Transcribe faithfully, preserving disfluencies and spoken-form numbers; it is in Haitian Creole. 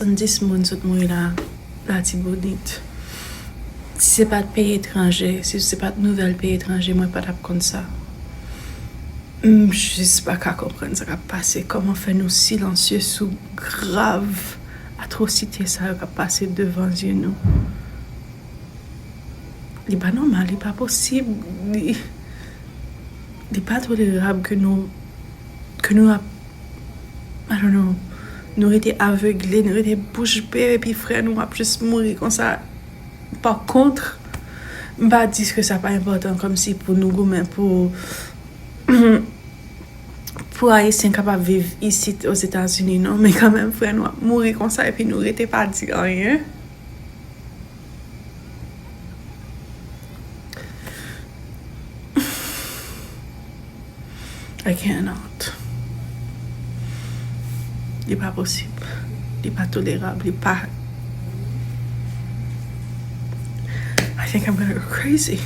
Swasanndis moun sot mouri la Latibonit. Si se pa t peyi etranje, si se pa t nouvèl peyi etranje, mwen pa t ap konn sa. M jis pa ka konprann sa k ap pase. Kòman fè nou silansye sou grav atwosite sa yo k ap pase devan zye nou? Li pa nòmal, li pa posib, li, li pa tolerab ke nou, ke nou ap, I don't know, nou rete avegle, nou rete bouch be, epi frè nou ap jis mouri konsa. Pa kont, m pa di ke sa pa enpòtan kòmsi pou nou goumen pou, pou Ayisyen kapab viv isit Ozetazini, non, men kanmenm, frè nou ap mouri konsa, epi nou rete pa di anyen. I cannot. Li pa posib. Li pa tolerab. Li pa. I think I'm gonna go crazy.